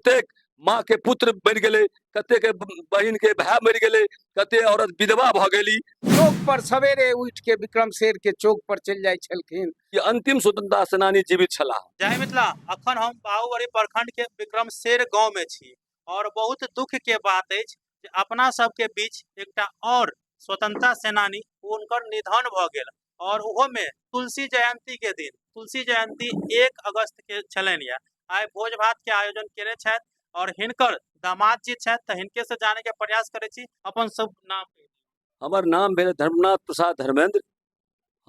कतेक माँ के पुत्र मरि गेलै, कतेक बहिन के भाय मरि गेलै, कते औरत विधवा भऽ गेली। चौक पर सवेरे उठि के विक्रम शेर के चौक पर चलि जाइ छलखिन। ई अंतिम स्वतंत्रता सेनानी जीवित छलाह। जय मिथिला। अखन हम बाहुबली प्रखंड के विक्रमशेर गांव में छी और बहुत दुख के बात अछि जे अपना सबके बीच एकटा और स्वतंत्रता सेनानी हुनकर निधन भऽ गेल और ओहो में तुलसी जयंती के दिन, तुलसी जयंती 1 अगस्त के छलनि या आइ भोज भात के आयोजन केने छथि और हिनकर दामाद जी छथि, तऽ हिनके से जाने के प्रयास करै छी। अपन सब नाम कहि दियौ। हमर नाम भेल धर्मनाथ प्रसाद धर्मेंद्र।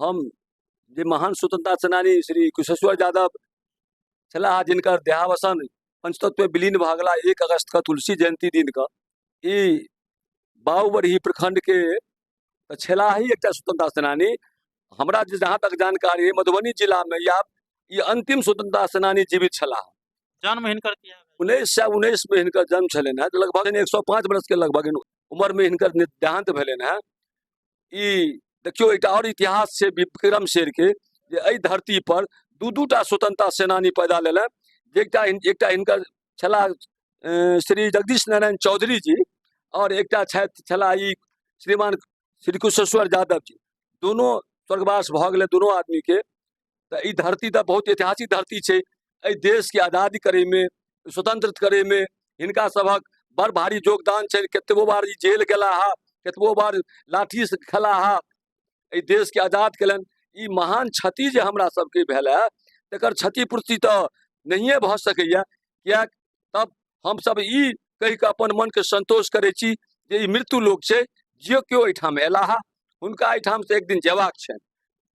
हम जे महान स्वतंत्रता सेनानी श्री कुशेश्वर यादव छलाह, जिनकर देहावसान पंचतत्व विलीन भऽ गेला 1 अगस्त के तुलसी जयंती दिन के, ई बाबूबरही प्रखंड के तऽ छलाह ही एकटा स्वतंत्रता सेनानी। हमरा जे जहाँ तक जानकारी है, मधुबनी जिला में या ई अंतिम स्वतंत्रता सेनानी जीवित छलाह। जन्म हिनकर किया भेल? 1919 में हिनकर जन्म छलनि हेँ, लगभग 105 वर्ष के लगभग उम्र में हिनकर देहांत भेलनि हेँ। ई देखियौ एकटा और इतिहास छै विक्रम शेर के, जे एहि धरती पर दू दू टा स्वतंत्रता सेनानी पैदा लेलनि। जे एकटा हिनकर छलाह श्री जगदीश नारायण चौधरी जी और एकटा छथि छलाह ई श्रीमान श्री कुशेश्वर यादव जी। दोनों स्वर्गवास भऽ गेलै दोनों आदमी के। तऽ ई धरती तऽ बहुत ऐतिहासिक धरती छै। एहि देशके आजादी करैमे, स्वतंत्र करैमे हिनका सभक बड़ भारी योगदान छै। कतबो बार ई जेल गेला हा, कतबो बार लाठीसँ खेला हा, एहि देशके आजाद केलनि। ई महान क्षति जे हमरा सबके भेल है तकर क्षतिपूर्ति तऽ नहिए भऽ सकैए, किएक तब हमसब ई कहि कऽ अपन मनके संतोष करै छी जे ई मृत्यु लोक छै, जे केओ एहिठाम अयला हा हुनका एहिठामसँ एक दिन जेबाक छनि।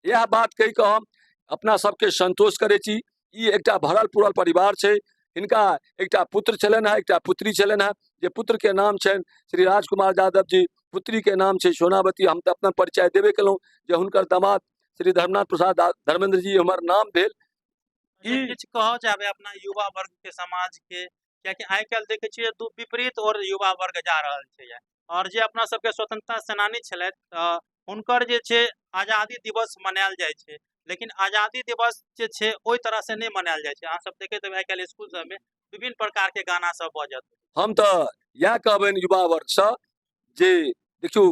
इएह बात कहि कऽ हम अपना सबके संतोष करै छी। ई एकटा भरल पुरल परिवार छै। हिनका एकटा पुत्र छलनि हेँ, एकटा पुत्री छलनि हेँ, जे पुत्रके नाम छनि श्री राजकुमार यादव जी, पुत्रीके नाम छै सोनावती। हम तऽ अपना परिचय देबे केलहुँ जे हुनकर दामाद श्री धर्मनाथ प्रसाद धर्मेंद्र जी हमर नाम भेल। ई किछु कहऽ चाहबै अपना युवा वर्ग के, समाज के, कियाकि आइ काल्हि देखै छियै दू विपरीत और युवा वर्ग जा रहल छै। और जे अपना सबके स्वतंत्रता सेनानी छलथि तऽ हुनकर जे छै आजादी दिवस मनायल जाइ छै, लेकिन आजादी दिवस जे छै ओहि तरह से नहि मनायल जाइ छै। अहाँ सब देखैत हेबै आइ काल्हि स्कूल सबमे विभिन्न प्रकार के गाना सब बजत। हम तऽ इएह कहबनि युवा वर्गसँ जे देखियौ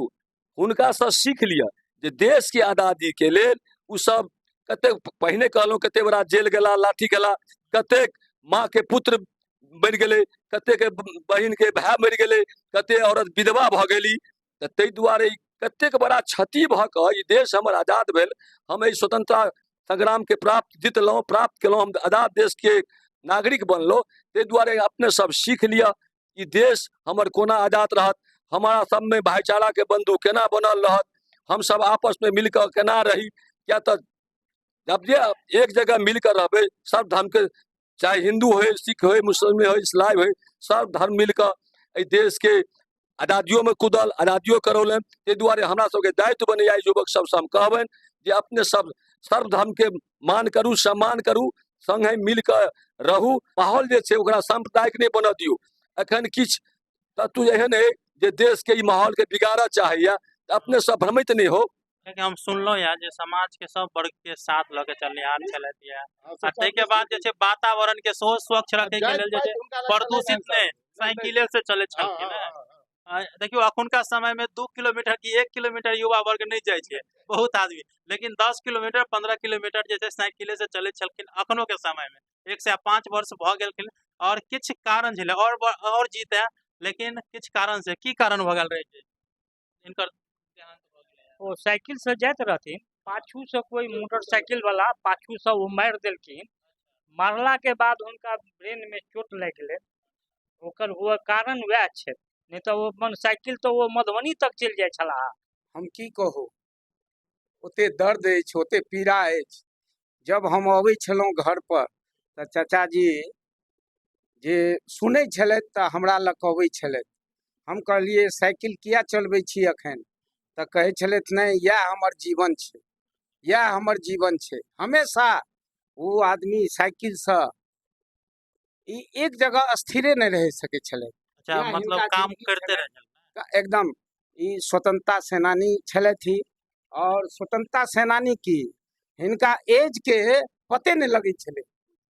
हुनकासँ सीख लिअ जे देशके आजादीके लेल ओ सब कतेक पहिने कहलहुँ कतेक बड़ा जेल गेला, लाठी गेला, कतेक माँके पुत्र मरि गेलै, कतेक बहिनके भाय मरि गेलै, कतेक औरत विधवा भऽ गेली। तऽ ताहि दुआरे कतेक बड़ा क्षति भऽ कऽ ई देश हमर आजाद भेल। हम एहि स्वतंत्रता संग्रामके प्राप्त जीतलहुँ, प्राप्त केलहुँ, हम आजाद देशके नागरिक बनलहुँ। ताहि दुआरे अपने सब सीख लिअ ई देश हमर कोना आजाद रहत, हमारा सबमे भाईचाराके बंधु केना बनल रहत, हमसब आपसमे मिलकऽ केना रही। किया तऽ जब जे एक जगह मिलकऽ रहबै सब धर्मके, चाहे हिंदू होइ, सिख होइ, मुस्लिम होइ, ईसाई होइ, सब धर्म मिलकऽ एहि देशके आजादियोमे कूदल, आजादियो करौलनि। ताहि दुआरे हमरा सबके दायित्व बनैया युवक सबसँ हम कहबनि जे अपने सब सर्वधर्मके मान करू, सम्मान करू, सङ्गे मिलकऽ रहू। माहौल जे छै ओकरा साम्प्रदायिक नहि बनऽ दियौ। एखन किछु तत्व एहन अइ जे देशके ई माहौलके बिगाड़ऽ चाहैया, तऽ अपने सब भ्रमित नहि हो। लेकिन हम सुनलहुँ या जे समाज के सब वर्ग के साथ लऽ के चलनिहार छलथि या, आ ताहिके बाद जे छै वातावरण के सेहो स्वच्छ रखै के लेल जे छै प्रदूषित नहि, साइकिले से चलै छलखिन हेँ। देखियौ अखुनका समय में 2 किलोमीटर की 1 किलोमीटर युवा वर्ग नहि जाइ छै बहुत आदमी, लेकिन 10 किलोमीटर 15 किलोमीटर जे छै साइकिले से चलै छलखिन अखनो के समय में। 105 वर्ष भऽ गेलखिन और किछु कारण छलै और जीते, लेकिन किछु कारण से की कारण भऽ गेल रहै छै हिनकर देहांत भऽ गेलै? ओ साइकिल से जाइत रहथिन, पाछू से कोई मोटरसाइकिल वाला पाछू से ओ मारि देलखिन। मारला के बाद हुनका ब्रेन में चोट लागि गेलै, ओकर हुआ कारण वएह छै, नहि तऽ ओ अपन साइकिल तऽ ओ मधुबनी तक चलि जाइ छलाह। हम की कहू, ओते दर्द अछि, ओते पीड़ा अछि। जब हम अबै छलहुँ घर पर तऽ चाचाजी जे सुनै छलथि तऽ हमरा लग अबै छलथि। हम कहलियै साइकिल किया चलबै छी एखन? तऽ कहै छलथि नहि, इएह हमर जीवन छै, इएह हमर जीवन छै। हमेशा ओ आदमी साइकिलसँ ई एक जगह स्थिरे नहि रहि सकै छलथि। अच्छा, इएह मतलब हिनका काम जिंदगी करते छलनि। रहै। एकदम ई स्वतंत्रता सेनानी छलथि ही। और स्वतंत्रता सेनानी की हिनका एज के पते नहि लगै छलै।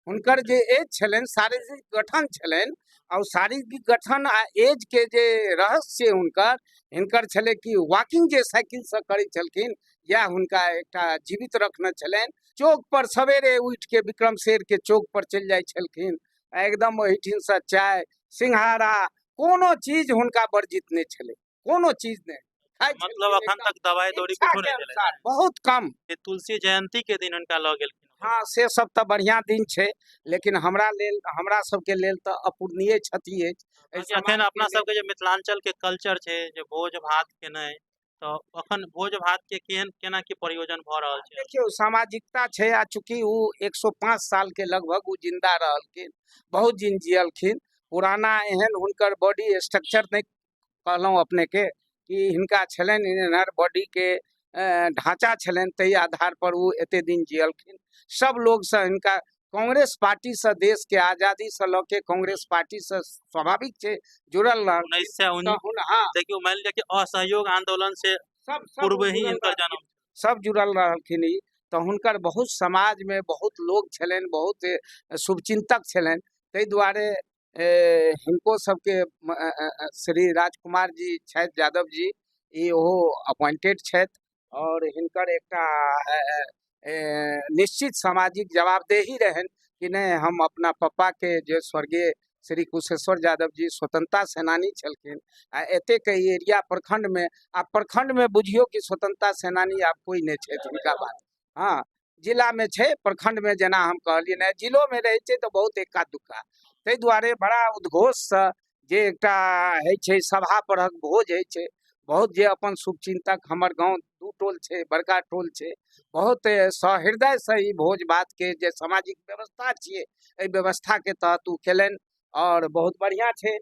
हुनकर जे एज छलनि, शारीरिक गठन छलनि, आ ओ शारीरिक गठन आ एजके जे रहस्य छै हुनकर, हिनकर छलै कि वॉकिंग जे साइकिलसँ करै छलखिन, इएह हुनका एकटा जीवित रखने छलनि। चौक पर सवेरे उठिके विक्रम शेरके चौक पर चलि जाइ छलखिन, आ एकदम ओहिठिनसँ चाय सिंघाड़ा कोनो चीज हुनका वर्जित नहि छलै, कोनो चीज नहि खाइ मतलब छलखिन अखन एकदम तक दवाई दौरी इच्छाके कुछो नहि भेलै? अनुसार, बहुत कम। जे तुलसी जयंती के दिन हुनका लऽ गेलखिन। हँ, से सब तऽ बढ़िआँ दिन छै, लेकिन हमरा लेल, हमरा सबके लेल तऽ अपूर्णीय क्षति अछि एहि बाँकी अखन समाजके अपना लेल। सबके जे मिथिलांचल के कल्चर छै जे भोज भात केनाइ, तऽ अखन भोज भात के केहन केना की प्रयोजन भऽ रहल छै? देखियौ, सामाजिकता छै, आ चूँकि ओ 105 सालके लगभग ओ जिन्दा रहलखिन, बहुत दिन जियलखिन, पुराना एहन हुनकर बॉडी स्ट्रक्चर नहि कहलहुँ अपनेके कि हिनका छलनि एहन बॉडीके ढाँचा छलनि, ताहि आधार पर ओ एते दिन जियलखिन। सब लोगसँ हिनका कांग्रेस पार्टीसँ, देशके आजादीसँ लऽ के कांग्रेस पार्टीसँ स्वाभाविक छै जुड़ल रहल। 1900 हँ। देखियौ, मानि लिअ कि असहयोग आंदोलन से सब पूर्व ही जुड़ल हिनकर रहलखिन। जन्म। सब जुड़ल रहलखिन ई तऽ हुनकर बहुत समाजमे बहुत लोग छलनि, बहुत शुभचिंतक छलनि, ताहि दुआरे हिनको सबके श्री राजकुमार जी छथि, यादव जी, ई ओहो अपॉइंटेड छथि, आओर हिनकर एकटा निश्चित सामाजिक जवाबदेही रहनि कि नहि, हम अपना पप्पाके जे स्वर्गीय श्री कुशेश्वर यादव जी स्वतंत्रता सेनानी छलखिन, आ एतेक एरिया प्रखंडमे, आ प्रखंडमे बुझियौ कि स्वतंत्रता सेनानी आब कोइ नहि छथि हिनका बाद। हँ, जिलामे छै, प्रखंडमे जेना हम कहलियै नहि, जिलोमे रहै छै तऽ बहुत एक्का दुक्का। ताहि दुआरे बड़ा उद्घोषसँ जे एकटा होइ छै सभा परहक भोज होइ छै, बहुत जे अपन शुभचिंतक, हमर गाँव दू टोल छै, बड़का टोल छै, बहुत सहृदयसँ ई भोज भातके जे सामाजिक व्यवस्था छियै, एहि व्यवस्थाके तहत ओ केलनि, आओर बहुत बढ़िआँ छै।